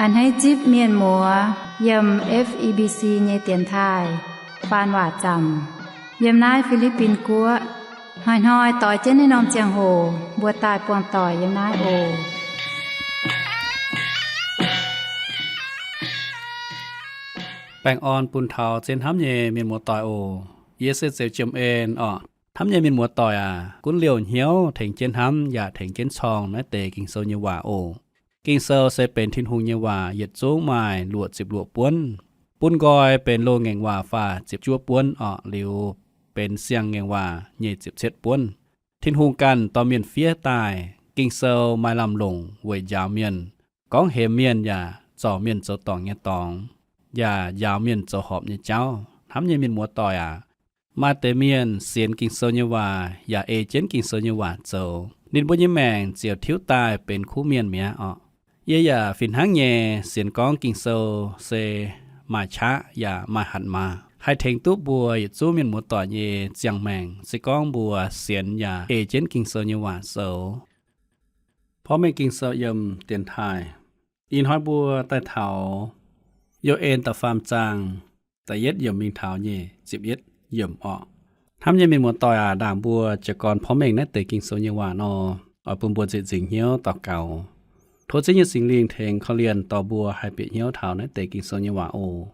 A'hneiv zipv mienh muoz yiem F E B C nyei dienx taaih faan waac zaamc yiem naaiv Fi^li^bin Guoqv. Hnoi-hnoi doix jienv naaiv norm ziangh hoc mbuo daaih buangh doic yiem naaiv oc. Baengh orn bun taux zien hnamv nyei mienh muoz doic oc. Yie se Zeux Jiem En orqc. Hnamv nyei mienh muoz doic aac, gunv liouh hnyouv tengx jienv hnamv yaac tengx jienv corng naaiv deix Ging-Sou nyei waac oc. Ging-Sou se benx Tin-Hungh nyei waac, yietc zungv maaih luoqc ziepc luoqc buonv. Bun nqoi benx loz-ngaengc waac faah ziepc juov buonv orqc, liuz benx siang-ngaengc waac nyei ziepc cietv buonv. Tin-Hungh ganh dorh mienh fiev daaih. Ging-Sou maaih lamh longc weic njaaux mienh, gorngv hemx mienh yaac zorc mienh zoux dorngc nyei dorngx, yaac njaaux mienh zoux horpc nyei jauv. Hnamv nyei mienh muoz doic aac, maaih deix mienh sienx Ging-Sou nyei waac yaac ei jienv Ging-Sou nyei waac zoux, ninh mbuo nyei maengc ziouc tiuv daaih benx kuv mienh mi'aqv orqc. Yie yaac fih hnangv nyei sienx gorngv Ging-Sou se maaih qaqv yaac maaih hatc maaz, haih tengx duqv mbuo yietc zungv mienh muoz doic nyei ziangh maengc, se gorngv mbuo sienx yaac ei jienv Ging-Sou nyei waac zoux. Porv mengh Ging-Sou yiem dienx taaih. Ih hnoi mbuo daaih taux Yo^en da'faam zaang da'yietv yiemc mingh taux nyei ziepc yietv yiemc orqc. Hnamv nyei mienh muoz doic aac, ndaangc mbuo jiez gorn porv mengh naaiv deix Ging-Sou nyei waac nor, oix bun mbuo nzieqc nzingc hnyouv daux gaux, tov Ziouv nyei Singx Lingh tengx korv-lienh dorh mbuo haih bieqc hnyouv taux naaiv deix Ging-Sou nyei waac oc.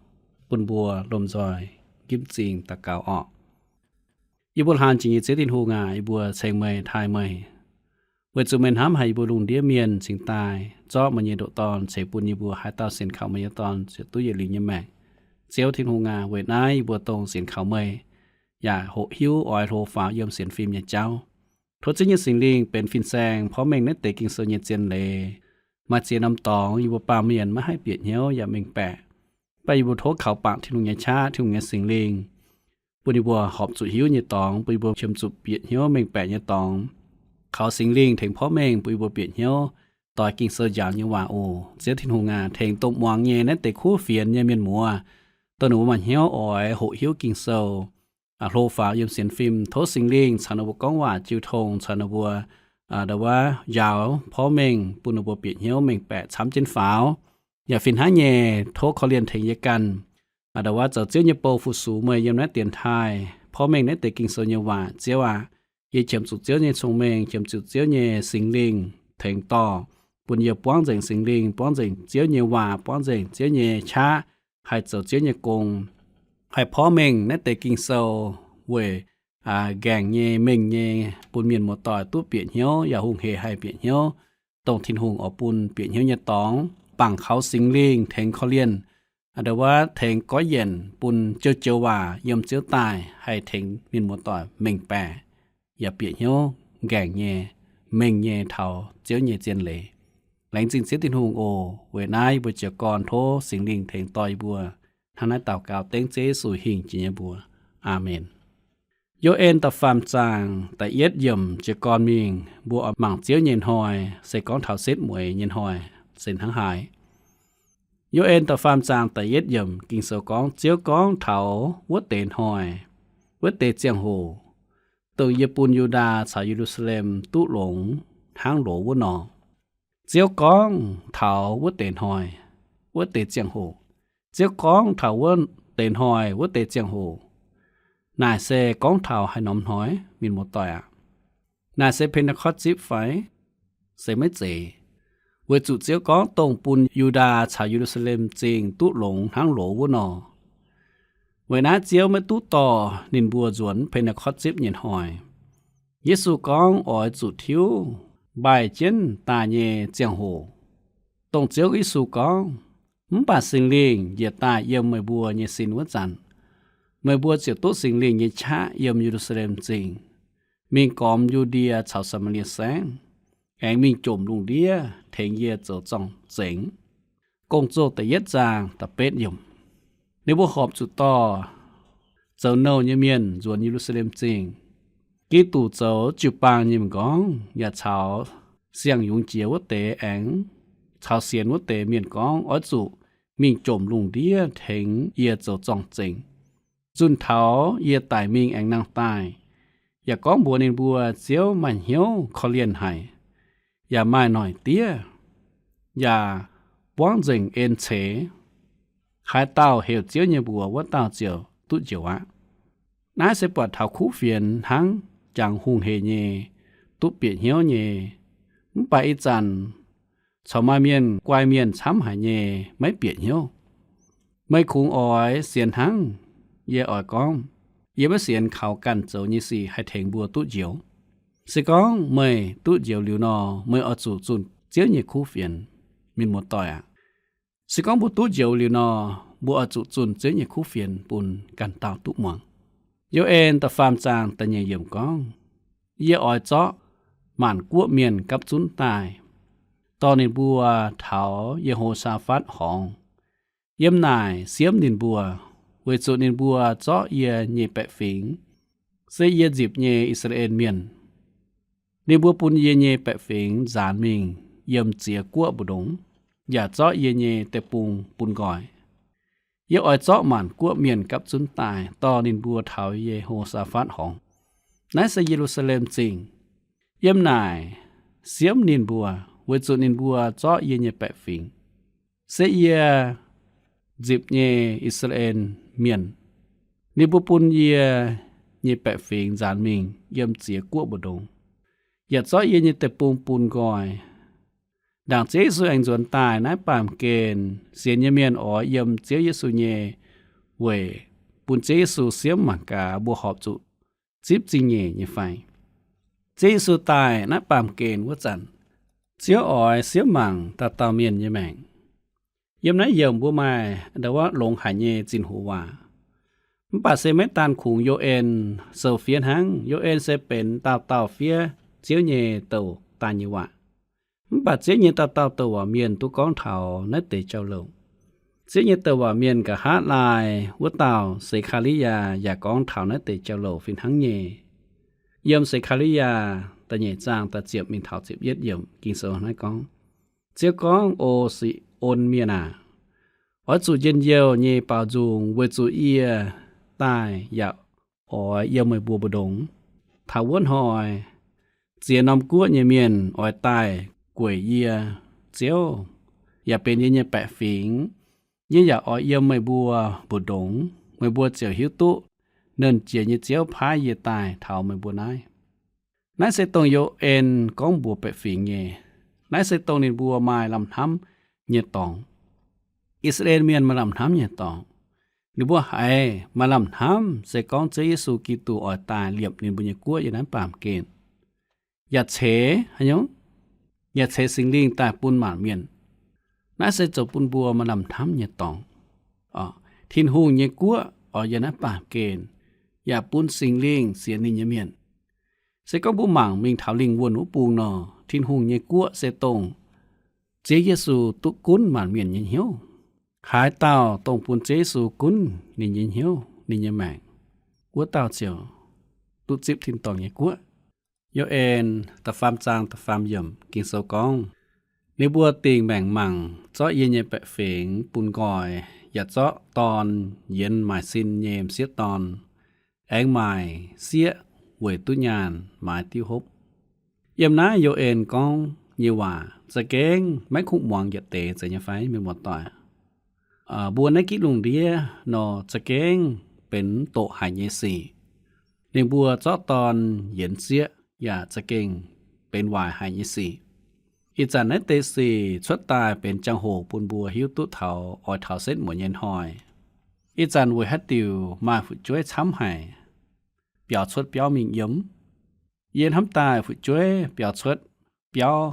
Bun mbuo lomh nzoih njimv zingh daux gaux orqc. Yie mbuo hlaang jiex nyei Ziouv Tin-Hungh aac, yie mbuo ceng meih, taaih meih, weic zuqc meih hnamv haic yie mbuo lungh ndiev mienh cingx daaih zorqv meih nyei ndoqc Dorn ceix bun yie mbuo haaix dauh sienx kaux meih nyei Dorn ziouc duqv yietc liuz nyei maengc. Ziouv Tin-Hungh aac, weic naaiv yie mbuo dongh sienx kaux meih yaac hoqc hiuv oix hlo faaux yiem sienx fim nyei jauv. Tov Ziouv nyei Singx Lingh benx fin-saeng porv mengh naaiv deix Ging-Sou nyei zien leiz. Maaih ziex norm dorngx yie mbuo baamh mienh maiv haih bieqc hnyouv yaac mengh baeqc. Mv baac yie mbuo tov kaux bangc Tin-Hungh nyei qaqv, Tin-Hungh nyei Singx Lingh, bun yie mbuo horpc zuqc hiuv nyei dorngx, bun yie mbuo qiemx zuqc bieqc hnyouv mengh baeqc nyei dorngx, kaux Singx Lingh tengx porv mengh bun yie mbuo bieqc hnyouv doix Ging-Sou njaaux nyei waac oc. Ziouv Tin-Hungh aac, tengx dongh muangx nyei naaiv deix kuv fienx nyei mienh muoz, dongh ninh mbuo maaih hnyouv oix hoqc hiuv Ging-Sou, hlo faaux yiem sienx fim. Tov Singx Lingh caux ninh mbuo gorngv waac jiu tong, caux ninh mbuo ndau wuov njaaux porv mengh, bun ninh mbuo bieqc hnyouv mengh baeqc camv jienv faaux. Yaac fih hnangv nyei, tov korv-lienh tengx yie ganh ndau wuov zoux Ziouv nyei bou fu-sux meih yiem naaiv dienx taaih porv mengh naaiv deix Ging-Sou nyei waac. Ziouv aac, yie qiemx zuqc Ziouv nyei cong-mengh, qiemx zuqc Ziouv nyei Singx Lingh tengx dorh, bun yie buangv nzengc Singx Lingh, buangv nzengc Ziouv nyei waac, buangv nzengc Ziouv nyei qaqv, haih zoux Ziouv nyei gong, haih porv mengh naaiv deix Ging-Sou weic nqaengc nyei, mengh nyei, bun mienh muoz-doic duqv bieqc hnyouv yaac hungh heic haih bieqc hnyouv, dongh Tin-Hungh oix bun bieqc hnyouv nyei dorngx. Bangc kaux Singx Lingh tengx korv-lienh, ndau wuov tengx goiv yienc bun joux-joux waac yiem Ziouv daaih haih tengx mienh muoz-doic mengh baeqc yaac bieqc hnyouv nqaengc nyei, mengh nyei taux Ziouv nyei zien leiz. Laengz zingh Ziouv Tin-Hungh oc. Weic naaiv yie mbuo jiez gorn tov Singx Lingh tengx dorh yie mbuo. Hnangv naaiv daux gaux dengv Ziouv Yesu hingh jiex nyei mbuox. Aamen. Yo^en da'faam zaang da'yietv yiemc jiez gorn mingh, mbuo oix mangc Ziouv nyei hnoi, se gorngv taux setv mueiz nyei hnoi se hnangv haaix. Yo^en da'faam zaang da'yietv yiemc Ging-Sou gorngv, Ziouv gorngv taux wuov deix hnoi, wuov deix ziangh hoc, dongh yie bun Yu^ndaa caux Ye^lu^saa^lem duqv longx hnangv loz wuov nor. Ziouv gorngv taux wuov deix hnoi, wuov deix ziangh hoc. Ziouv gorngv taux wuov deix hnoi, wuov deix ziangh hoc. Naaic se gorngv taux haaix norm hnoi, mienh muoz-doic aac? Naaic se Pen^te^kortv Zipv fai? Se maiv zeiz. Weic zuqc Ziouv gorngv dongh bun Yu^ndaa caux Ye^lu^saa^lem Zingh duqv longx hnangv loz wuov nor. Weic naaiv Ziouv maiv duqv dorh ninh mbuo nzuonx Pen^te^kortv Zipv nyei hnoi. Yesu gorngv oix zuqc tiuv mbaih jienv daaih nyei ziangh hoc. Dongh Ziouv Yesu gorngv, Mv baac Singx Lingh njiec daaih yiem meih mbuo nyei sin wuov zanc, meih mbuo ziouc duqv Singx Lingh nyei qaqv yiem Ye^lu^saa^lem Zingh, mingh gormx Yu^ndie caux Saa^maa^lie Saengv, aengx mingh jomc lungh ndiev tengx yie zoux zorng-zengx. Gong-Zoh da'yietv zaang da'betv yiemc. Ninh mbuo horpc zuqc dorh zoux nouh nyei mienh nzuonx Ye^lu^saa^lem Zingh. Giduc zoux jiu-baang nyei m'nqorngv yaac caux siang-yungz jiex wuov deix aengx caux sienx wuov deix mienh gorngv, Oix zuqc mingh jomc lungh ndiev tengx yie zoux zorng-zengx. Zunh taux yie daic mingh aengx nangh daaih. Yaac gorngv mbuox ninh mbuo, Ziouv maaih hnyouv korv-lienh haic, yaac maaih noic diev, yaac buangv nzengc en ceix. Haaix dauh heuc Ziouv nyei mbuox, wuov dauh ziouc duqv njoux aqv. Naaiv se buatc taux kuv fienx hnangv jangx hungh hec nyei, duqv bieqc hnyouv nyei. Mv baac ih zanc corc maaih mienh guai mienh camv haic nyei, maiv bieqc hnyouv. Meih kungx oix sienx hnangv yie oix gorngv, yie maiv sienx kaux ganh zoux nyei sic haih tengx mbuo duqv njoux. Se gorngv meih duqv njoux liuz nor, meih oix zuqc zunh Ziouv nyei kuv fienx, mienh muoz-doic aac. Se gorngv mbuo duqv njoux liuz nor, mbuo oix zuqc zunh Ziouv nyei kuv fienx bun ganh dauh duqv muangx. Yo^en da'faam zaang da'nyeic yiemc gorngv, yie oix zorqv maanc guoqv mienh gapv zunv daaih, dorh ninh mbuo taux Ye^ho^saa^fatv Horngz. Yiem naaic siemv ninh mbuo, weic zuqc ninh mbuo zorqv yie nyei baeqc fingx, se yie nzipc nyei I^saa^laa^en Mienh. Ninh mbuo bun yie nyei baeqc fingx nzaanx mingh yiem ziex guoqv mbu'ndongx, yaac zorqv yie nyei deic-bung bun nqoi. Yie oix zorqv maanc guoqv mienh gapv zunv daaih, dorh ninh mbuo taux Ye^ho^saa^fatv Horngz. Naaiv se Ye^lu^saa^lem Zingh. Yiem naaic siemv ninh mbuo, weic zuqc ninh mbuo zorqv yie nyei baeqc fingx, se yie nzipc nyei I^saa^laa^en Mienh. Ninh mbuo bun yie nyei baeqc fingx nzaanx mingh yiem ziex guoqv mbu'ndongx, yaac zorqv yie nyei deic-bung bun nqoi. Ndaangc Ziouv Yesu aengx nzuonx daaih naaiv baamh gen, sienx nyei mienh oix yiem Ziouv Yesu nyei weic bun Ziouv Yesu siemv mangc gaax mbuo horpc zuqc zipv zingh nyeic nyei fai. Ziouv Yesu daaih naaiv baamh gen wuov zanc, Ziouv oix siemv mangc dauh dauh mienh nyei maengc. Yiem naaiv yiemc mbuo maaih ndau wuov longx haic nyei zinh hoc waac. Mv baac se maiv daan kungx Yo^en sou fiev hnangv. Yo^en se benx dauh dauh fiev Ziouv nyei douc daaih nyei waac. Mv baac Ziouv nyei dauh dauh douc waac mienh duqv gorngv taux naaiv deix jauv-louc. Ziouv nyei douc waac mienh nqa'haav laai wuov dauh Se^kaa^li^yaa yaac gorngv taux naaiv deix jauv-louc fih hnangv nyei. Yiem Se^kaa^li^yaa da'nyeic zaang da'ziepc mingh taux ziepc yietv yiemc Ging-Sou naaiv gorngv, Ziouv gorngv, O Si^on Mienh aac, oix zuqc njien-youh nyei baaux nzung, weic zuqc yie daaih yaac oix yiem meih mbuo mbu'ndongx. Taux wuov hnoi ziex norm guoqv nyei mienh oix daaih gueic yie Ziouv, yaac benx yie nyei baeqc fingx. Yie yaac oix yiem meih mbuo mbu'ndongx. Meih mbuo ziouc hiuv duqv Nernh Jiex nyei Ziouv paaiv yie daaih taux meih mbuo naaiv. Naaiv se dongh Yo^en gorngv mbuox baeqc fingx nyei. Naaiv se dongh ninh mbuo maaih lamh hnamv nyei dorngx. I^saa^laa^en Mienh maaih lamh hnamv nyei dorngx. Ninh mbuo haiz maaih lamh hnamv se gorngv Ziouv Yesu Giduc oix daaih liepc ninh mbuo nyei guoqv yiem naaiv baamh gen, yaac ceix haaix nyungc, yaac ceix Singx Lingh daaih bun maanc mienh. Naaiv se zoux bun mbuo maaih lamh hnamv nyei dorngx. Tin-Hungh nyei guoqv oix yiem naaiv baamh gen, yaac bun Singx Lingh sienx ninh nyei mienh. Se gorngv mbuo mangc mingh taux lingh wuonh wuov bung nor, Tin-Hungh nyei guoqv se dongh Ziouv Yesu duqv gunv maanc mienh nyei hnyouv. Haaix dauh dongh bun Ziouv Yesu gunv ninh nyei hnyouv, ninh nyei maengc, wuov dauh ziouc duqv zipv tin-dorngh nyei guoqv. Yo^en da'faam zaang da'faam yiemc Ging-Sou gorngv, Ninh mbuo dingc maengc mangc zorqv yie nyei baeqc fingx bun nqoi, yaac zorqv dorn yienx maaic sin nyei m'sieqv dorn, aengx maaic sieqv weic duqv nyaanh maaiz diuv hopv. Yiem naaiv Yo^en gorngv nyei waac za'gengh maiv kuv muangx yietc deix zeiz nyei fai, mienh muoz-doic? Mbuo naaiv gitv lungh ndiev nor za'gengh benx doqc haic nyei sic. Ninh mbuo zorqv dorn yienx sieqv yaac za'gengh benx waaic haic nyei sic. Ih zanc naaiv deix sic cuotv daaih benx jangx-hoc bun mbuo hiuv duqv taux oix taux setv muonz nyei hnoi. Ih zanc weic haaix diuc maaih fu'jueiv camv haic, biaux cuotv biauv mingh yiem? Yie hnamv daaih fu'jueiv biaux cuotv biauv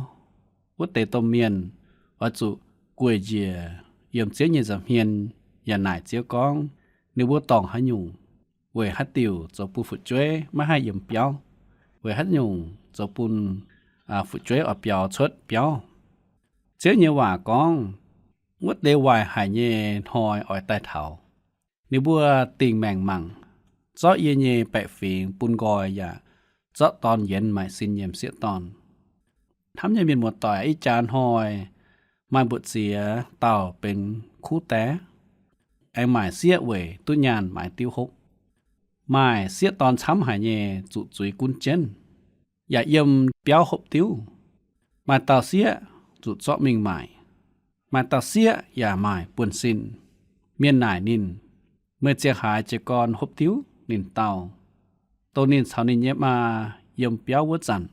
wuov deix domh mienh oix zuqc gueic njiec yiem Ziouv nyei nza'hmien yaac naaic Ziouv gorngv ninh mbuo dorngc haaix nyungc, weic haaix diuc zoux bun fu'jueiv maiv haih yiem biauv, weic haaix nyungc zoux bun fu'jueiv oix biaux cuotv biauv. Ziouv nyei waac gorngv, wuov deix waaic haic nyei hnoi oix daaih taux. Ninh mbuo dingc maengc mangc, zorqv yie nyei baeqc fingx bun nqoi yaac zorqv dorn yienx maaic sin nyei m'sieqv dorn. Hnamv nyei mienh muoz-doic, ih jaax hnoi maaih mbu'ziex dauh benx kuv daev, aengx maaic sieqv weic duqv nyaanh maaiz diuv hopv. Maaih sieqv dorn camv haic nyei zuqc zuiz gunv jienv, yaac yiem biauv hopv diuv. Maaih dauh sieqv zuqc zorqv mingh maaic. Maaih dauh sieqv yaac maaic buonv-sin. Mienh naaic ninh, Meih ziangh haaix jiez gorn hopv diuv? Ninh dau, dongh ninh caux ninh nyei maa yiem biauv wuov zanc.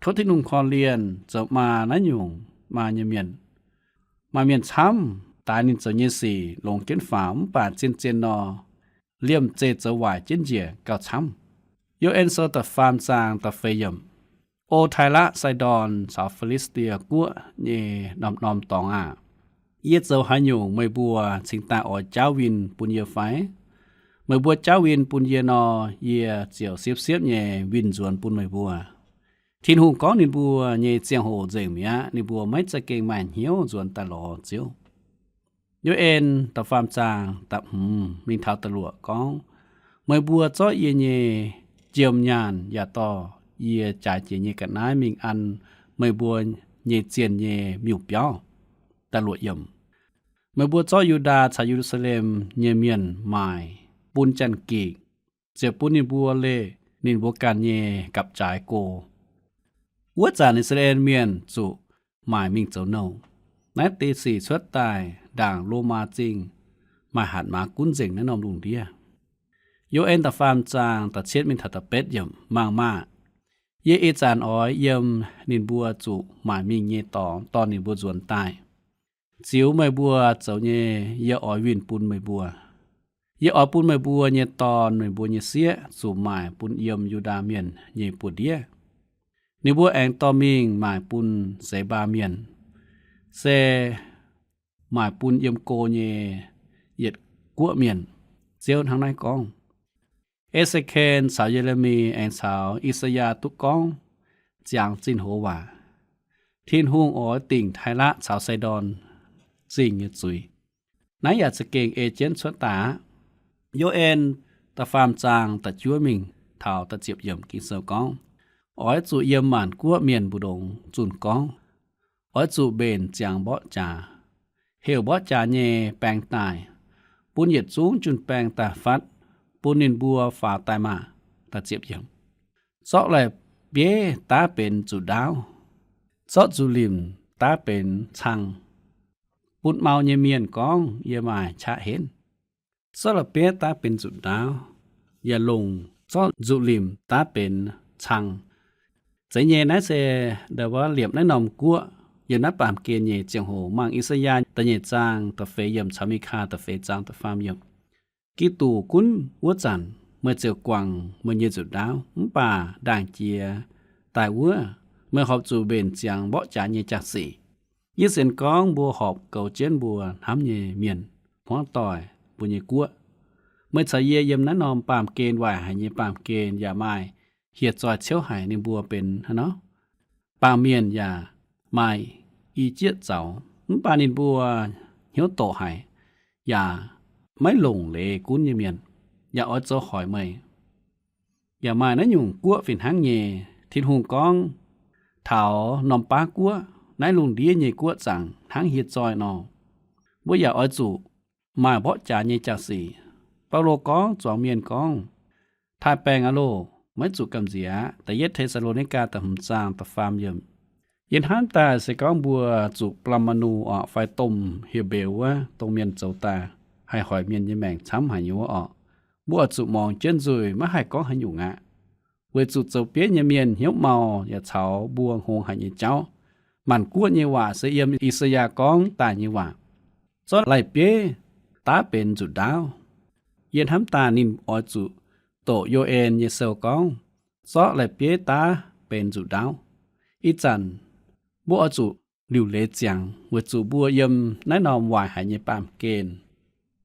Tov Tin-Hungh korv-lienh zoux maa naaiv nyungc maa nyei mienh. Maaih mienh camv daaix ninh zoux nyei sic longx jienv faaux mv baac zien-zien nor, liemh zeih zoux waaic jienv njiec gauh camv. Yo^en Sou da'faam zaang da'feix yiemc. O Tailaqv, Sai^ndorn caux Fi^li^saa^die Guoqv nyei norm-norm dorngx aah! Yie zoux haaix nyungc meih mbuo cingx daaih oix jaauv win bun yie fai? Meih mbuo jaauv win bun yie nor, yie ziouc siepv-siepv nyei winh nzuonx bun meih mbuo. Tin-Hungh gorngv ninh mbuo nyei ziangh hoc nzengc mi'aqv. Ninh mbuo maiv za'gengh maaih hnyouv nzuonx daaih lorz Ziouv. Yo^en da'faam zaang da'hmz mingh taux da'luoqc gorngv, Meih mbuo zorqv yie nyei jiem nyaanh yaac dorh yie jaaix jiex nyei ga'naaiv mingh an meih mbuo nyei zienh nyei miuc-biauv. Da'luoqc yiemc. Meih mbuo zorqv Yu^ndaa caux Ye^lu^saa^lem nyei mienh maaic bun Janx-Gikc, ziouc bun ninh mbuo leih ninh mbuo ganh nyei gapv-jaaix go. Wuov zanc I^saa^laa^en Mienh zuqc maaic mingh zoux nouh. Naaiv deix sic cuotv daaih ndaangc Lomaa Zingh maaih hatc maaz gunv nzengc naaiv norm lungh ndiev. Yo^en da'faam zaang da'cietv mingh taux da'betv yiemc. Mangc maah! Yie ih zanc oix yiem ninh mbuo zuqc maaic mingh nyei dorngx dorh ninh mbuo nzuonx daaih. Ziux meih mbuo zoux nyei yie oix winh bun meih mbuo. Yie oix bun meih mbuo nyei dorn, meih mbuo nyei sieqv zuqc maaic bun yiem Yu^ndaa Mienh nyei buoz-ndiev. Ninh mbuo aengx dorh mingh maaic bun Seix^mbaa Mienh, se maaic bun yiem go nyei yietc guoqv mienh. Ziouv hnangv naaiv gorngv. E^se^ken caux Ye^le^mi aengx caux I^saa^yaa duqv gorngv ziangx zinh hoz waac. Tin-Hungh oix dingc Taailaqv caux Sai^ndorn Zingh nyei zuiz. Naaiv yaac za'gengh ei jienv cuotv daaih aqv. Yo^en da'faam zaang da'juov mingh taux da'ziepc yiemc Ging-Sou gorngv, Oix zuqc yiem maanc guoqv mienh mbu'ndongx zunh gorngv. Oix zuqc mbenc ziangx mborqv jaax, heuc mborqv jaax nyei baeng daaih, bun yietc zungv jun-baeng daaih fatv, bun ninh mbuo faaux daaih maah! Zorqv la'bieiv daav benx nzuqc ndaauv, zorqv nzuqc limc daav benx cang, bun mau nyei mienh gorngv, Yie maaih qaqv henv. Zorqv la'bieiv daav benx nzuqc ndaauv, yaac longc zorqv nzuqc limc daav benx cang. Zeiz nyei, naaiv se ndau wuov liepc naaiv norm guoqv yiem naaiv baamh gen nyei ziangh hoc. Mangc I^saa^yaa da'nyeic zaang da'feix yiemc caux Mikaa da'feix zaang da'faam yiemc. Giduc gunv wuov zanc meih ziouc guangc meih nyei nzuqc ndaauv, mv baac ndaangc jiex daaih wuov, meih horpc zuqc mbenc ziangx mborqv jaax nyei jaax-sic. Yie sienx gorngv mbuo horpc goux jienv mbuo hnamv nyei mienh, hmuangv doic, mbuo nyei guoqv. Meih caux yie yiem naaiv norm baamh gen waaic haic nyei baamh gen yaac maaih hieh zoih ciouv haic ninh mbuo benx hnangv nor. Baamh mienh yaac maaih i jieqv zaux, mv baac ninh mbuo hnyouv doqc haic, yaac maiv longc leiz gunv nyei mienh, yaac oix zoux hoic meih. Yaac maaih naaiv nyungc guoqv fih hnangv nyei. Tin-Hungh gorngv taux norm baav guoqv, naaiv lungh ndiev nyei guoqv zaangc hnangv hieh zoih nor, mbuo yaac oix zuqc maaih mborqv jaax nyei jaax-sic. Baulo gorngv zuangx mienh gorngv, Taaih-baengh aqv loh! Maiv zuqc gamh nziex aqv. Da'yietv Te^saa^lo^ni^gaa da'hmz zaang da'faam yiemc. Yie hnamv daaih se gorngv mbuo zuqc ปรมาณู orqc, fai domh hieh mbeux wuov, dongh mienh zoux daaih haih hoic mienh nyei maengc camv haic nyei wuov orqc, mbuo oix zuqc muangx jienv nzuih, maiv haih gorngv haaix nyungc aqv. Weic zuqc zoux bieiv nyei mienh hnyouv mau yaac caux mbuo hngongx haic nyei jauv. Maanc guoqv nyei waac se yiem I^saa^yaa gorngv daaih nyei waac, Zorqv la'bieiv daav benx nzuqc ndaauv. Yie hnamv daaih ninh oix zuqc doqc Yo^en nyei sou gorngv, Zorqv la'bieiv daav benx nzuqc ndaauv. Ih zanc mbuo oix zuqc liuc leiz ziangx weic zuqc mbuo yiem naaiv norm waaic haic nyei baamh gen,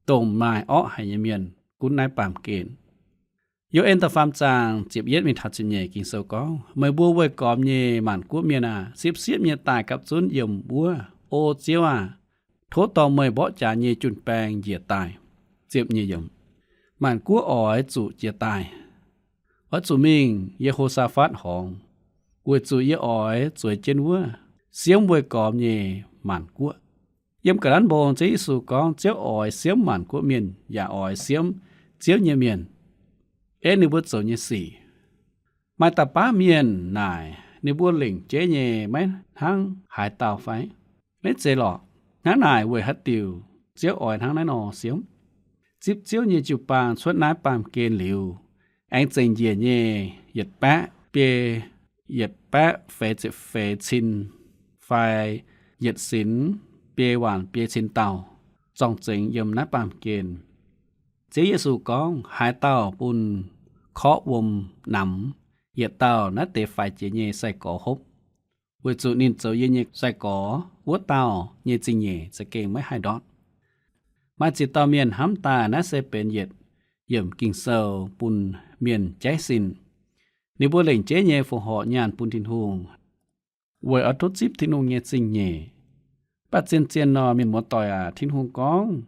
dongh maaih orqv haic nyei mienh gunv naaiv baamh gen. Yo^en da'faam zaang ziepc yietv mingh taux ziepc nyeic Ging-Sou gorngv, Meih mbuo weih gormx nyei maanc guoqv mienh aah! Siepv-siepv nyei daaih gapv zunv yiem wuov. O Ziouv aah! Tov dorh meih mborqv jaax nyei jun-baeng njiec daaih. Ziepc nyeic yiemc. Maanc guoqv oix zuqc jiez daaih. Oix zuqc mingh Ye^ho^saa^fatv horngz, weic zuqc yie oix zueiz jienv wuov siemv weih gormx nyei maanc guoqv. Yiem ga'naanv mbong Ziouv Yesu gorngv Ziouv oix siemv maanc guoqv mienh yaac oix siemv Ziouv nyei mienh, ei ninh mbuo zoux nyei sic. Maaih da'baav mienh naaic ninh mbuo lengc jeiv nyei maiv hnangv haaix dauh fai? Maiv zeiz lorqc. Hnangv naaic weic haaix diuc Ziouv oix hnangv naaiv nor siemv? Zipv Ziouv nyei jiu-baang cuotv naaiv baamh gen liuz, aengx zengc njiec nyei yietc baeqv biei yietc baeqv feix ziepc feix cin fai yietc sinx biei waanc biei cin dauh zorng-zengx yiem naaiv baamh gen. Ziouv Yesu gorngv, Haaix dauh bun korqv wuom namx yietc dauh naaiv deix faix jiex nyei sai-gorx hopv, weic zuqc ninh zoux yie nyei sai-gorx, wuov dauh nyei zingh nyeic za'gengh maiv haih ndortv. Maaih ziex dauh mienh hnamv daaih naaiv se benx yietc yiemc Ging-Sou bun mienh jaiv sin. Ninh mbuo lengc jeiv nyei fongc horc nyaanh bun Tin-Hungh, weic oix tov zipv Tin-Hungh nyei zingh nyeic. Mv baac zien-zien nor, mienh muoz-doic aac, Tin-Hungh gorngv,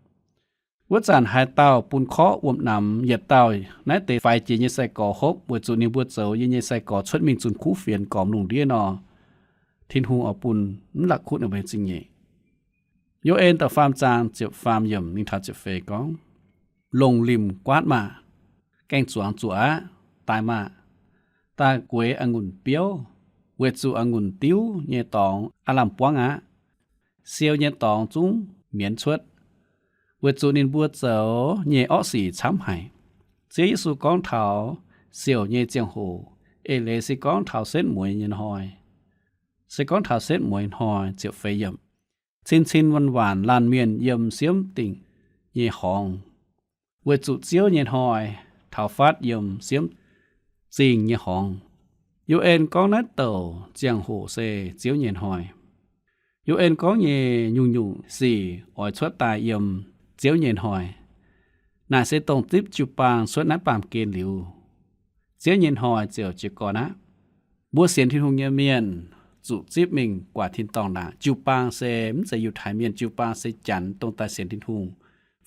wuov zanc haaix dauh bun korqv wuom namx yietc dauh naaiv deix faix jiex nyei sai-gorx hopv, weic zuqc ninh mbuo zoux yie nyei sai-gorx cuotv mingh zunh kuv fienx gormx lungh ndiev nor, Tin-Hungh oix bun mv la'kuqv ninh mbuo nyei zingh nyeic. Yo^en da'faam zaang ziepc faam yiemc mingh taux ziepc feix gorngv, Longc limc guaatv maah! Gaeng-zuangx zuoqc aqv. Daaih maah! Daaih gueix a'ngunc biouv, weic zuqc a'ngunc diuv nyei dorngx aav lamh buangv aqv. Siou nyei dorngx zungv mienz cuotv, weic zuqc ninh mbuo zoux nyei orqv sic camv haic. Ziouv Yesu gorngv taux siouc nyei ziangh hoc, eix leiz se gorngv taux setv mueiz nyei hnoi. Se gorngv taux setv mueiz hnoi ziepc feix yiemc. Cin-cin waanc-waanc laanh mienh yiem siemv dingc nyei horngz, weic zuqc Ziouv nyei hnoi taux fatv yiem siemv zingh nyei horngz. Yo^en gorngv naaiv douc ziangh hoc se Ziouv nyei hnoi. Yo^en gorngv nyei nyungc-nyungc sic oix cuotv daaih yiem Ziouv nyei hnoi. Naaic se dongh zipv jiu-baang cuotv naaiv baamh gen liuz, Ziouv nyei hnoi ziouc jiez gorn aqv. Mbuo sienx Tin-Hungh nyei mienh zuqc zipv mingh guaax tin-dorngh ndaangc. Jiu-baang se mv zeiz Yiutai Mienh, jiu-baang se Janx dongh daaih sienx Tin-Hungh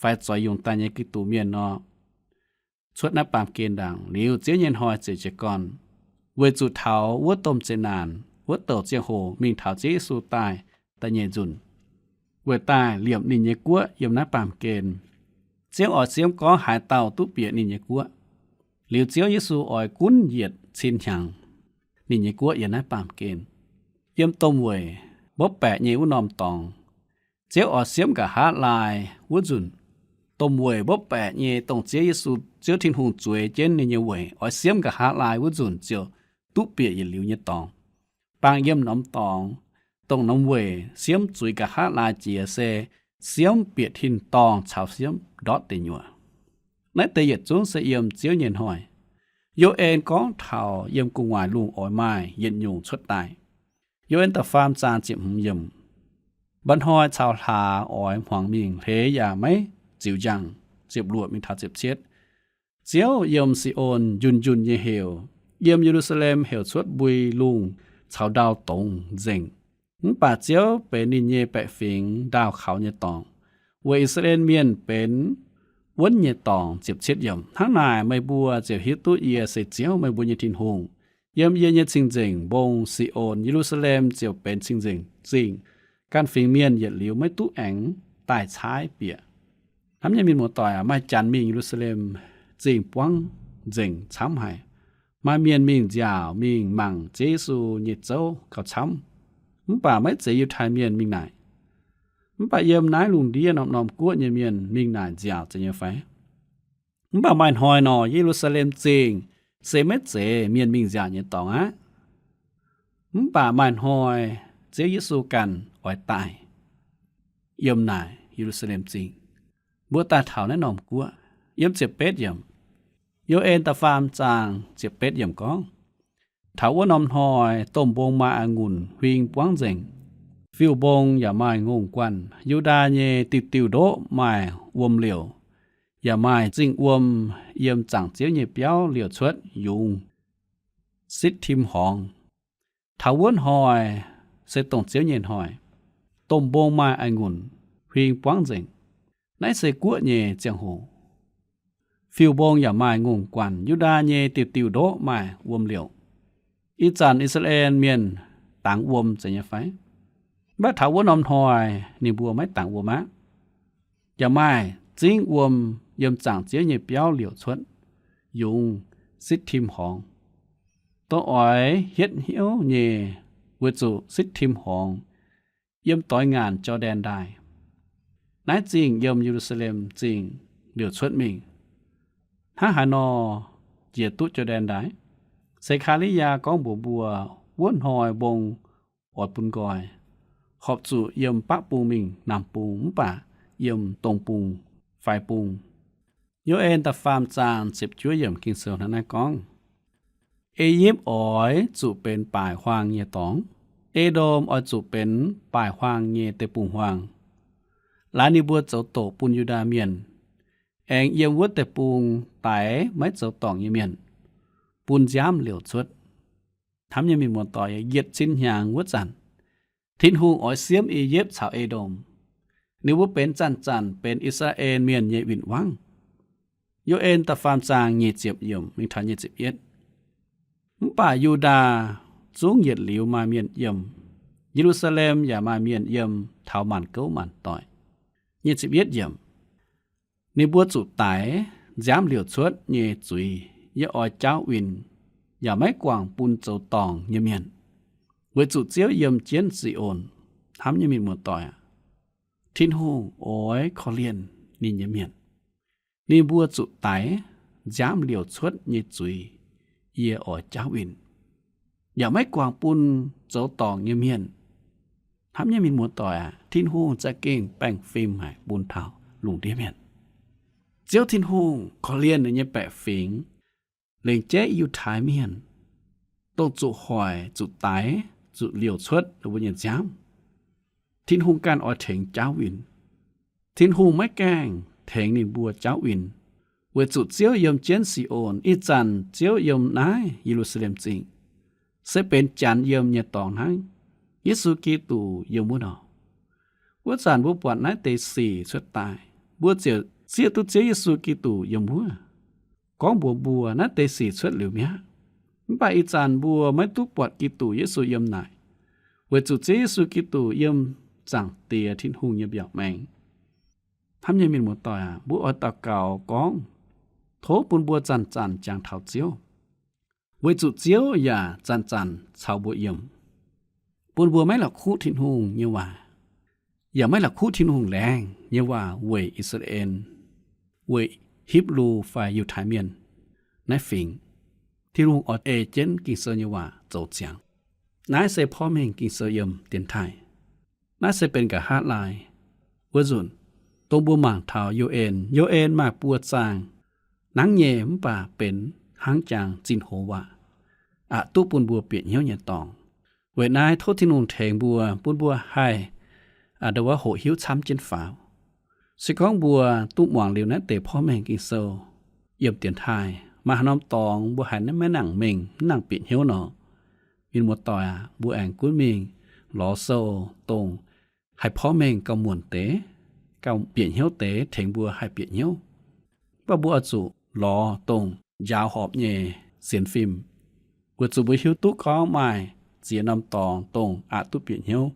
fai zoix yungz daaih nyei Giduc mienh nor. Cuotv naaiv baamh gen ndaangc liuz, Ziouv nyei hnoi ziouc jiez gorn, weic zuqc taux wuov domh zeqc naanc wuov douc ziangh hoc mingh taux Ziouv Yesu daaih da'nyeic nzunc, weic daaih liepc ninh nyei guoqv yiem naaiv baamh gen. Ziouv oix siemv gorngv haaix dauh duqv bieqc ninh nyei guoqv. Liuz Ziouv Yesu oix gunv yietc cin hnyangx ninh nyei guoqv yiem naaiv baamh gen. Yiem domh weic mbopv baeqc nyei wuov norm dorngx, Ziouv oix siemv nqa'haav laai wuov nzunc. Domh weic mbopv baeqc nyei, dongh Ziouv Yesu, Ziouv Tin-Hungh zueiz jienv ninh nyei weic oix siemv nqa'haav laai wuov nzunc ziouc duqv bieqc yietc liuz nyei dorngx. Bangc yiem norm dorngx, dongh norm weic siemv zuiz nqa'haav laai jiex se siemv bieqc tin-dorngh caux siemv ndortv deic nyuoqc. Naaiv deix yietc zungv se yiem Ziouv nyei hnoi. Yo^en gorngv taux yiem gu'nguaaic lungh oix maaih yietc nyungc cuotv daaih. Yo^en da'faam zaang ziepc hmz yiemc. Mba'hnoi caux hlaax oix hmuangx mingh, hleix yaac maiv ziux njang. Ziepc luoqc mingh taux ziepc cietv. Ziouv yiem Si^on njunh njunh nyei heuc, yiem Ye^lu^saa^lem heuc cuotv mbui lungh caux ndau dongz nzengc. Mv baac Ziouv benx ninh nyei baeqc fingx, ndaauh kaux nyei dorngx, weic I^saa^laa^en Mienh benx wuonv nyei dorngx. Ziepc cietv yiemc. Hnangv naaic meih mbuo ziouc hiuv duqv yie se Ziouv, meih mbuo nyei Tin-Hungh. Yiem yie nyei cing-nzengc mbong, Si^on, Ye^lu^saa^lem, ziouc benx cing-nzengc zingh. Ganh fingx mienh yietc liuz maiv duqv aengx daaih caaiv bieqc. Hnamv nyei mienh muoz-doic aac, maaih janx mingh Ye^lu^saa^lem Zingh buangv nzengc camv haic. Maaih mienh mingh nziaauc mingh mangc Ziouv Yesu nyei zouv gauh camv. Mv baac maiv zeiz Yiutai Mienh mingh naaic. Mv baac yiem naaiv lungh ndiev norm-norm guoqv nyei mienh mingh naaic nziaauc zeiz nyei fai? Mv baac maaih hnoi nor, Ye^lu^saa^lem Zingh se maiv zeiz mienh mingh nziaauc nyei dorngx aqv. Mv baac maaih hnoi Ziouv Yesu ganh oix daaih yiem naaic Ye^lu^saa^lem Zingh, mbuo daaih taux naaiv norm guoqv. Yiem ziepc betv yiemc, Yo^en da'faam zaang ziepc betv yiemc gorngv, taux wuov norm hnoi domh mbong maaih a'ngunc huing buangv nzengc. Fiuv-mbong yaac maaih ngongh guanh. Yu^ndaa nyei diuh diuh ndoqv maaih wuom liouc, yaac maaih zingh wuom yiem zaangc Ziouv nyei biauv liouc cuotv yungz Sitv^tim Horngz. Taux wuov hnoi se dongh Ziouv nyei hnoi. Domh mbong maaih a'ngunc huing buangv nzengc. Naaiv se guoqv nyei ziangh hoc. Fiuv-mbong yaac maaih ngongh guanh. Yu^ndaa nyei diuh diuh ndoqv maaih wuom liouc. Ih zanc I^saa^laa^en Mienh dangx wuom zeiz nyei fai? Mv baac taux wuov norm hnoi ninh mbuo maiv dangx wuom aqv. Yaac maaih zingv wuom yiem zaangc Ziouv nyei biauv liouc cuotv yungz Sitv^tim Horngz. Dongh oix hietv hnyouv nyei, weic zuqc Sitv^tim Horngz yiem doix ngaanc Jor^ndaen Ndaaih. Naaiv zingh yiem Ye^lu^saa^lem Zingh liouc cuotv mingh. Hnangv haaix nor jiex duqv Jor^ndaen Ndaaih? Se^kaa^li^yaa gorngv mbuox mbuo, wuov hnoi mbong oix bun nqoi, horpc zuqc yiem baqv bung mingh namx bung mv baac yiem dongh bung, faix bung. Yo^en da'faam zaang ziepc juov yiemc Ging-Sou hnangv naaiv gorngv, E^yipv oix zuqc benx baaic huaang nyei dorngx. E^ndom oix zuqc benx baaic huaang nyei deic-bung-huaang. Laaix ninh mbuo zoux doqc bun Yu^ndaa Mienh, aengx yiem wuov deic-bung daix maiv zoux dorngc nyei mienh, bun nziaamv liouc cuotv. Hnamv nyei mienh muoz-doic, yietc cin hnyangx wuov zanc, Tin-Hungh oix siemv E^yipv caux E^ndom. Ninh mbuo benx zanc-zanc benx I^saa^laa^en Mienh nyei win-wangv. Yo^en da'faam zaang nyic ziepc yiemc mingh taux nyic ziepc yietv. Mv baac Yu^ndaa zungv yietc liuz maaih mienh yiem. Ye^lu^saa^lem yaac maaih mienh yiem taux maanc gouv maanc doic. Nyic ziepc yietv yiemc. Ninh mbuo zuqc daix nziaamv liouc cuotv nyei zuiz yie oix jaauv win, yaac maiv guangc bun zoux dorngc nyei mienh, weic zuqc Ziouv yiem jienv Si^on. Hnamv nyei mienh muoz-doic aac, Tin-Hungh oix korv-lienh ninh nyei mienh. Ninh mbuo zuqc daix nziaamv liouc cuotv nyei zuiz yie oix jaauv win, yaac maiv guangc bun zoux dorngc nyei mienh. Hnamv nyei mienh muoz-doic aac, Tin-Hungh za'gengh baengh fim haic bun taux lungh ndiev mienh. Ziouv Tin-Hungh korv-lienh ninh nyei baeqc fingx, lengc jeiv Yiutai Mienh, dongh zuqc hoic, zuqc daix, zuqc liouc cuotv ninh mbuo nyei nziaamv. Tin-Hungh ganh oix tengx jaauv win. Tin-Hungh maiv gaengh tengx ninh mbuo jaauv win, weic zuqc Ziouv yiem jienv Si^on. Ih zanc Ziouv yiem naaiv Ye^lu^saa^lem Zingh, se benx Janx yiem nyei dorngx hnangv. Yesu Giduc yiem wuov nor. Wuov zanc mbuo buatc naaiv deix sic cuotv daaih, mbuo ziouc zieqv duqv Ziouv Yesu Giduc yiem wuov, gorngv mbuox mbuo naaiv deix sic cuotv liuz mi'aqv. Mv baac ih zanc mbuo maiv duqv buatc Giduc Yesu yiem naaic, weic zuqc Ziouv Yesu Giduc yiem Zaangc Diex Tin-Hungh nyei mbiaauc maengx. Hnamv nyei mienh muoz-doic aac, mbuo oix daux gaux gorngv, tov bun mbuo zanc-zanc jangx taux Ziouv, weic zuqc Ziouv yaac zanc-zanc caux mbuo yiem, bun mbuo maiv la'kuqv Tin-Hungh nyei waac, yaac maiv la'kuqv Tin-Hungh laengz nyei waac weic I^saa^laa^en, weic Hipv^lu fai Yiutai Mienh naaiv fingx. Tin-Hungh oix ei jienv Ging-Sou nyei waac zoux ziangx. Naaiv se porv mengh Ging-Sou yiem dienx taaih. Naaiv se benx nqa'haav laai wuov nzunc, dongh mbuo mangc taux Yo^en. Yo^en maaih buo zaang, nangv nyei mv baac benx hnangv jangx zinh hoz waac, aqc duqv bun mbuo bieqc hnyouv nyei dorngx. Weic naaiv tov Tin-Hungh tengx mbuo, bun mbuo haih a'ndau wuov hoqc hiuv camv jienv faaux. Se gorngv mbuo duqv muangx liuz naaiv deix porv mengh Ging-Sou yiem dienx taaih, maaih haaix norm dorngx mbuo haiz maiv nangc mengh, maiv nangc bieqc hnyouv nor, mienh muoz-doic aac, mbuo aengx gunv mingh lorz sou dongh haih porv mengh gauh muonc deix, gauh bieqc hnyouv deix tengx mbuo haih bieqc hnyouv. Mv baac mbuo oix zuqc lorz dongh njaaux horpc nyei sienx fim, weic zuqc mbuo hiuv duqv gorngv maaih ziex norm dorngx dongh aqc duqv bieqc hnyouv.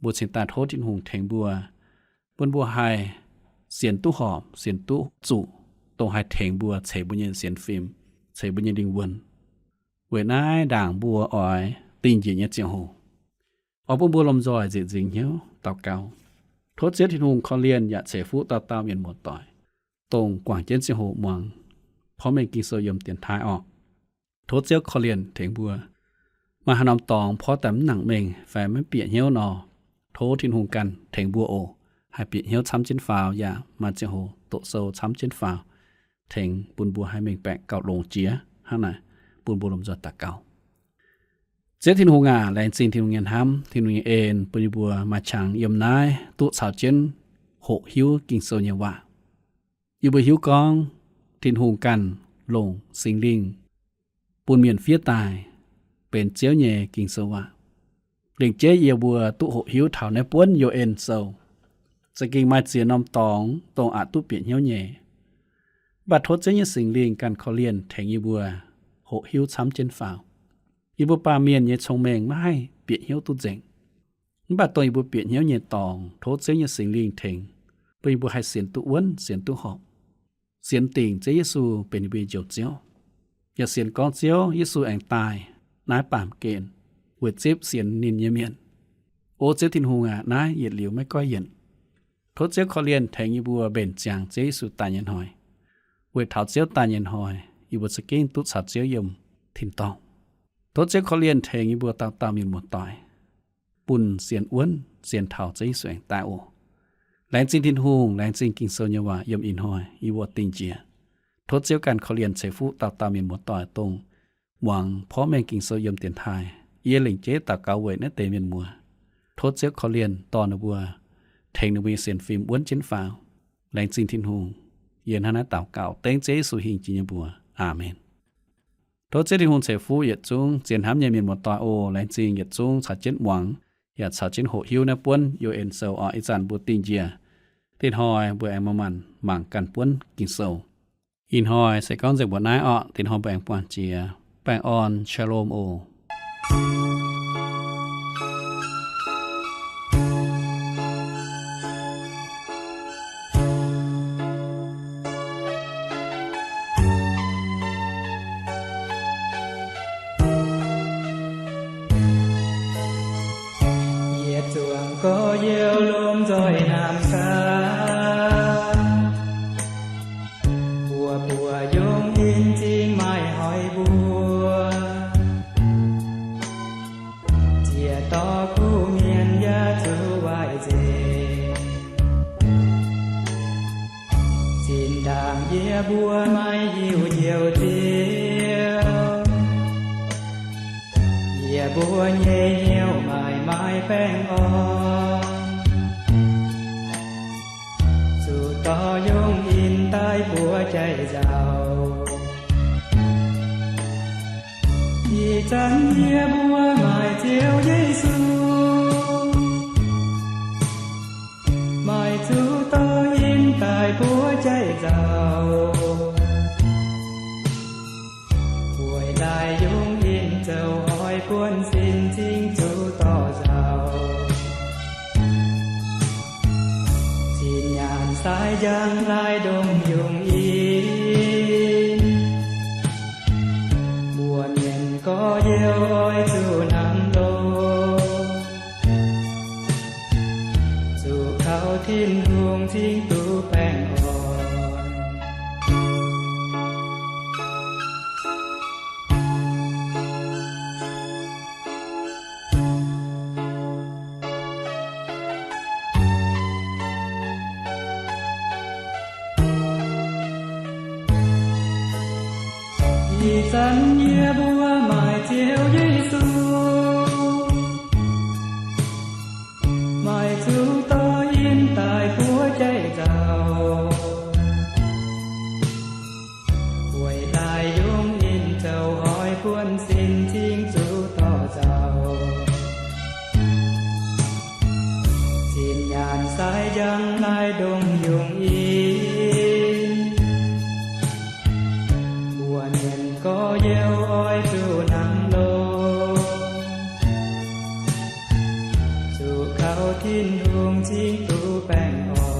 Mbuo cingx daaih tov Tin-Hungh tengx mbuo, bun mbuo haih sienx duqv horpc, sienx duqv zuqc, dongh haih tengx mbuo ceix mbuo nyei sienx fim, ceix mbuo nyei lingh wuonh. Weic naaiv ndaangc mbuo oix dingh njiec nyei ziangh hoc, oix bun mbuo lomh nzoih nzieqc nzingx hnyouv daux gaux. Tov Ziouv Tin-Hungh korv-lienh yaac ceix fuqv dauh dauh mienh muoz-doic, dongh guangc jienv ziangh hoc muangx porv mengh Ging-Sou yiem dienx taaih orqc. Tov Ziouv korv-lienh tengx mbuo. Maaih haaix norm dorngx porv daaih mv nangc mengh fai maiv bieqc hnyouv nor, tov Tin-Hungh ganh tengx mbuo oc, haih bieqc hnyouv camv jienv faaux yaac maaih ziangh hoc doqc sou camv jienv faaux, tengx bun mbuo haih mengh baeqc gauh longx jiex. Hnangv naaic, bun mbuo lomh nzoih daux gaux. Ziouv Tin-Hungh aac, laengz zingh Tin-Hungh nyei hnamv, Tin-Hungh nyei en bun yie mbuo maaih qangx yiem naaiv duqv caux jienv hoqc hiuv Ging-Sou nyei waac. Yie mbuo hiuv gorngv Tin-Hungh ganh longc Singx Lingh bun mienh fiev daaih benx Ziouv nyei Ging-Sou waac. Lengc jeiv yie mbuo duqv hoqc hiuv taux naaiv buonv Yo^en Sou, za'gengh maaih ziex norm dorngx dongh aqc duqv bieqc hnyouv nyei. Mv baac tov Ziouv nyei Singx Lingh ganh korv-lienh tengx yie mbuo hoqc hiuv camv jienv faaux. Yie mbuo baamh mienh nyei cong-mengh maiv haih bieqc hnyouv duqv nzengc. Mv baac dongh yie mbuo bieqc hnyouv nyei dorngx, tov Ziouv nyei Singx Lingh tengx, bun yie mbuo haih sienx duqv wuonv, sienx duqv horpc, sienx dingc Ziouv Yesu benx yie mbuo nyei Njoux Ziouv, yaac sienx gorngv Ziouv Yesu aengx daaih naaiv baamh gen weic zipv sienx ninh nyei mienh. O Ziouv Tin-Hungh aac, naaiv yietc liuz maiv goiv yienc. Tov Ziouv korv-lienh tengx yie mbuo mbenc ziangx Ziouv Yesu daaih nyei hnoi. Weic taux Ziouv daaih nyei hnoi, yie mbuo za'gengh duqv caux Ziouv yiem tin-dorngh. Tov Ziouv korv-lienh tengx yie mbuo dauh dauh mienh muoz-doic bun sienx wuonv sienx taux Ziouv Yesu aengx daaih oc. Laengz zingh Tin-Hungh, laengz zingh Ging-Sou nyei waac yiem ih hnoi yie mbuo dingh njiec. Tov Ziouv ganh korv-lienh ceix fuqv dauh dauh mienh muoz-doic dongh muangx porv mengh Ging-Sou yiem dienx taaih. Yie lengc jeiv daux gaux weic naaiv deix mienh muoz. Tov Ziouv korv-lienh dorh ninh mbuo, tengx ninh mbuo nyei sienx fim wuonv jienv faaux. Laengz zingh Tin-Hungh. Yie hnangv naaiv daux gaux dengv Ziouv Yesu hingh jiex nyei mbuox. Aamen. Tov Ziouv Tin-Hungh ceix fuqv yietc zungv zien hnamv nyei mienh muoz-doic oc. Laengz zingh yietc zungv caux jienv muangx yaac caux jienv hoqc hiuv naaiv buonv U N Sou oc. Ih zanc mbuo dingh njiec, dinh hnoi mbuo aengx manc-manc mangc ganh buonv Ging-Sou. Ih hnoi se gorngv nzengc mbuo naaiv oc. Dinh hnoi mbuo aengx buangh jiex. Baengh orn, shalom oc. Yietc zuangx gorx-youz lomh nzoih naamh gaax, buoz-buoz yungz in zingh maaih hoiz mbuo, ziec dorh kuv mienh yaac zuqc waaic nzengc. Zinh ndaangc yie mbuo maaih heuc njoux Ziouv, yie mbuo nyei hnyouv maaih maaih baengh orn, zuqc dorh yungz in daaih buoz jaiv nzauc. Ih zanc yie mbuo maaih Ziouv Yesu, maaih zuqc dorh in daaih buoz jaiv nzauc. Weic laaix yungz in zoux hoic buonv sin cingx zuqc dorh nzauc. Zinh nyaanh sai njang laaix ndongc yungz in, mbuo mienh gorx-youz oix zuqc hnamv loh, zuqc kaux Tin-Hungh cingx duqv baengh orn. Ih zanc yie mbuo maaih Ziouv Yesu, maaih zuqc dorh in daaih buoz jaiv nzauc. Weic laaix yungz in zoux hoic buonv sin cingx zuqc dorh nzauc. Zinh nyaanh sai njang laaix ndongc yungz in, mbuo mienh gorx-youz oix zuqc hnamv loh, zuqc kaux Tin-Hungh cingx duqv baengh orn.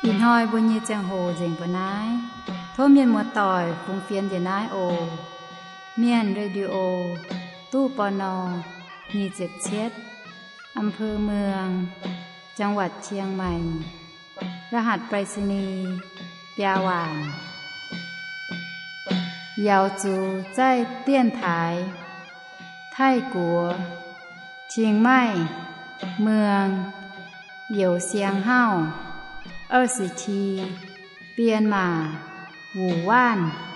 Ih hnoi mbuo nyei ziangh hoc nzengc mbuo naaiv. Tov mienh muoz-doic fungx fienx njiec naaiv oc. Mienh Radio, ตู้ ปณ. nyic ziepc cietv, อำเภอเมือง จังหวัดเชียงใหม่ รหัสไปรษณีย์ biaa waanc. Yaux zuqc zaih 电台 Taiv-Guoqv, Chiang Mai, Muang, Youh Siang Hauv, 二十七, Bienh Maac, Wuh Waanv.